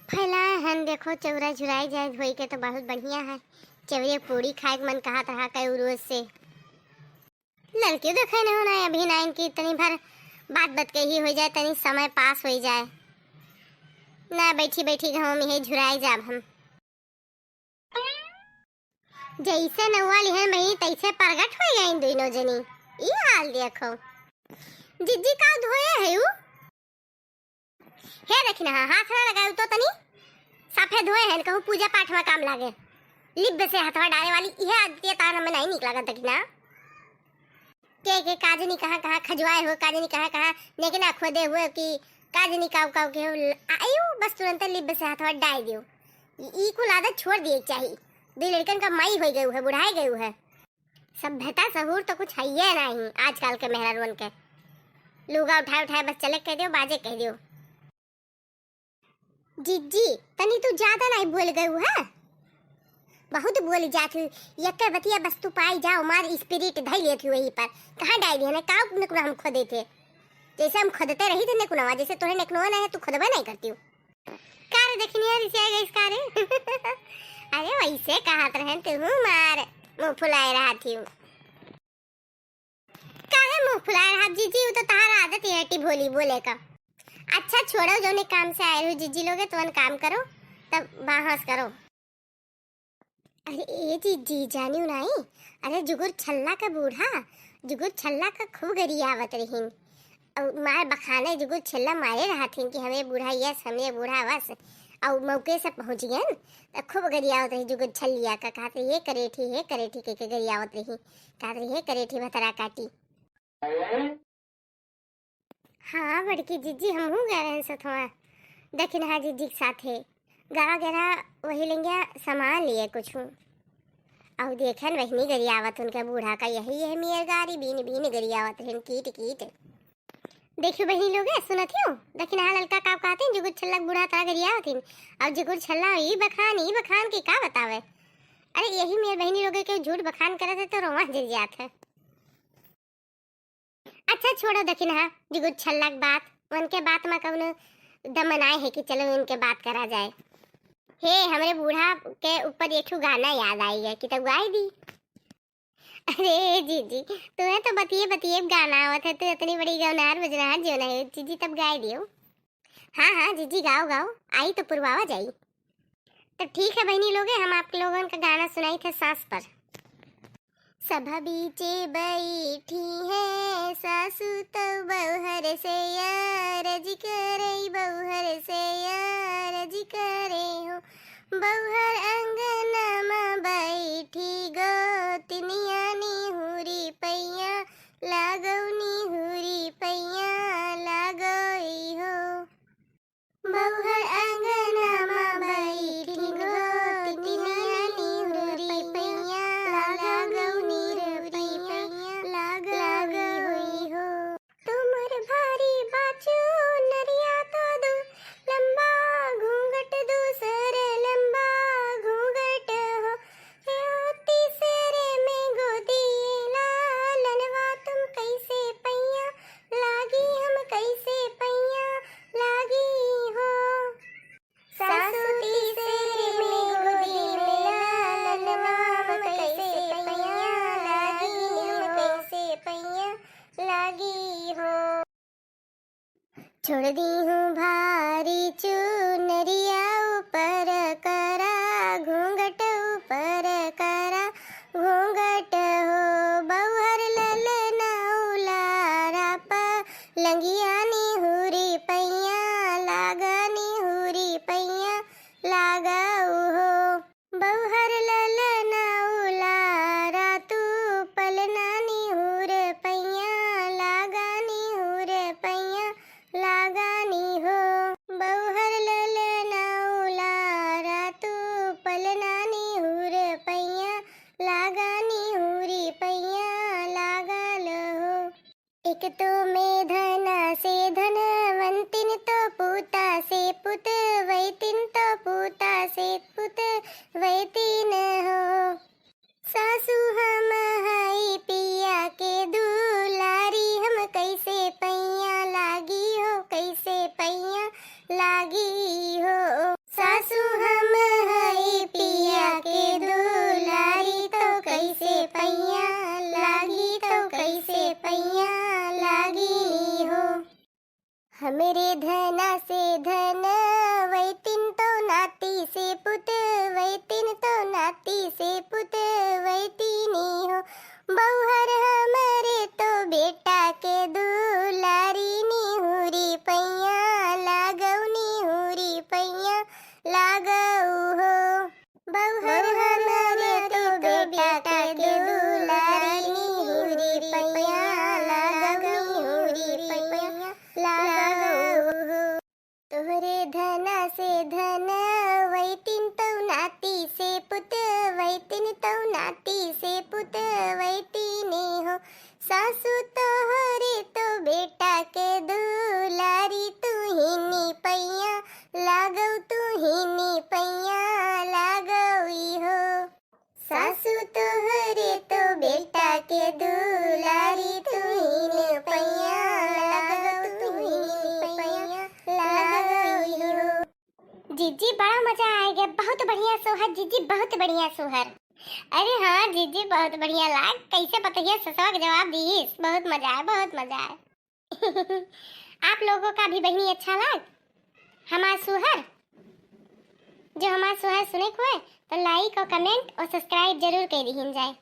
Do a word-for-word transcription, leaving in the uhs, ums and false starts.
फैलाए हन, देखो, चौरा झुराई जाए धोई के तो बहुत बढ़िया है। चौरे पूड़ी खाए के मन कहत रहा कई रोज से। लड़कियों देखे नहीं होना है अभी ना इनकी, तनी भर बात बतकही हो जाए, तनी समय पास हो जाए ना। बैठी बैठी गाँव में है झुराई जाब हम। जैसे नौआ लिहन बहिनी तैसे प्रगट हो गई दोनों जनी। ई हाल देखो। जिज्जी का धोए है उ? हे देखी ना, हाथ ना लगाऊ तो तनी। साफे धोए हैं, कहूँ पूजा पाठ में काम लागे। लिब से हथवा डाले वाली इहे आदत ये तान हमें नहीं निक लागत देखी ना। के के काजनी कहाँ कहाँ खजवाए हो, काजनी कहाँ कहाँ नेकना खोदे हुए कि काजनी काऊ काऊ के हो, आयु बस तुरंत लिब से हथवा डाल दियो। ई, ई कुल आदत छोड़ दिए के चाही। दो लड़कन का माई हो गए है, बुढ़ाए गए है। सभ्यता सहूर तो कुछ है ये नहीं आजकल के मेहरारुअन के। लुगा उठाए उठाए बस चले कह दियो, बाजे कह दियो। जिज्जी, तनी तू ज्यादा नहीं बोल गई है, बहुत बोल जात हूँ। यक्के बतिया बस तू पाई जाओ, मार स्पिरिट धई लेत हूँ वही पर। कहाँ डाल दिया ना, काऊ निकुना हम खोदे थे, जैसे हम खोदते रही थे नेकुनवा, जैसे तोहे नेकुनवा नहीं है, तू खोदबे नहीं करती हूँ। का रे देखनी है, रिसिया गई का रे? अरे वैसे कहत रहन तू हूँ मार, मुँह फुलाए रहा थी। काहे मुँह फुलाए रहा जिज्जी, वो तो तहार आदत है टी भोली बोले का। अच्छा छोड़ो, जो ने काम से आए रहो जिज्जी लोगे, तुमन काम करो, तब बहस करो। अरे ए जिज्जी, जानियो नाई, अरे जुगुर छल्ला का बूढ़ा, जुगुर छल्ला का खूब गरियावत रहीन। और मार बखाने जुगुर छल्ला मारे रहत हिन कि हमें बूढ़ा यस, हमें बूढ़ा वस। और मौके से पहुँच गयन, त खूब गरियावत रही जुगुर छल्लिया का, कहत रही, "हे करेठी, हे करेठी," के, के गरियावत रही, कहत रही, "हे करेठी भतरा काटी।" हाँ, बड़की जिज्जी, हमहूँ गए रहन सथवा दखिनहा जिज्जी के साथे। गाँव गेरा वही लंगिया सामान लिए कुछ। अउ देखन बहिनी गरियावत उनके बूढ़ा का यही, यही मियर गारी बीन, बीन गरियावत रहन कीट, कीट। देखियो बहिनी लोगे, सुनत हियो? दखिनहा ललका का कहते हैं, जुगुर छल्लक बूढ़ा तरा गरियावत हिन। अउ जुगुर छल्ला ई बखान, ई बखान के का बतावे। अरे यही मियर बहिनी लोगे के झूठ बखान करत है तो रोवा जल जात है। अच्छा छोड़ो दखिनहा, जुगुर छल्ला के बात, उनके बात में कौनो दम नाय है कि चलो इनके बात करा जाए। हे, हमरे बूढ़ा के ऊपर एक ठो गाना याद आई है कि तब गाई दी। अरे जीजी, तुम्हें तो बतिये बतिये गाना आवत है, तू इतनी बड़ी गौनार बजनार जो नहीं, जीजी तब गाई दियो। हाँ, हाँ, जीजी गाओ, गाओ, आई तो पुरवावा जाई। तो ठीक है बहिनी लोगे, हम आप लोगन का गाना सुनाई थे सास पर। सभा बीचे बैठी है सासू तौ बौहर से यारज करे, बौहर से यारज करे हो। बौहर अंगना मा बैठी गोतनिया निहुरी पैया लागौ, निहुरी पैया लागई हो। बौहर अंगना मा बैठी गोतनिया निहुरी पैया लागौ, निहुरी पैया लागई हो। तुमर भारी बाचू नरिया तो दू लंबा घूंघट दूसर लंबा घूंघट हो। हे तीसरे में गोदी लालनवा तुम कैसे पैया लागी हम कैसे पैया लागी हो। सासू तीसरे में गोदी में लालनवा हम कैसे पैया लागी हम कैसे पैया लागी हो। छोड़ दी हूँ भारी चुनरिया ऊपर करा घूंघट ऊपर करा घूंघट हो। बौहर ललना उलारा पलंगिया निहुरी पैया लागा निहुरी पैया लागा हो। बौहर ललना उलारा तू पलना निहुर पैया लागा निहुर पैया लागा नी हो। बौहर ललना उलारा तू पलना निहुर पैया लागा निहुरी पैया लागा लो हो। एक तो में धना से धनवंतिन तो पूता से पुत वैतिन तो पूता से पुत वैतिन हो। सासू हम हई पिया के दुलारी हम कैसे पैया लागी हो, कैसे पैया लागी हो। धना से धन वैतिन तौ नाती से पुत, वैतिन तौ नाती से पुत वैतिने हो। सासू तोहरे तो बेटा के दुलारी, तू ही नी पैया लागौ, तू ही नी पैया लागौ ई हो। सासू तोहरे तो बेटा के दुलारी, तू ही नी पैया लागौ, तू ही नी पैया लागौ ई हो। जीजी, बड़ा मजा आए गया, बहुत बढ़िया सोहर जीजी, बहुत बढ़िया सोहर। अरे हाँ जीजी, बहुत बढ़िया लाग। कैसे पतोहिया ससुरा के जवाब दीस, बहुत मजा आए, बहुत मजा आए। आप लोगों का भी बहिनी अच्छा लाग हमार सोहर? जो हमार सोहर सुने के होए तो like और comment और subscribe जरूर कर दीहिन जाए।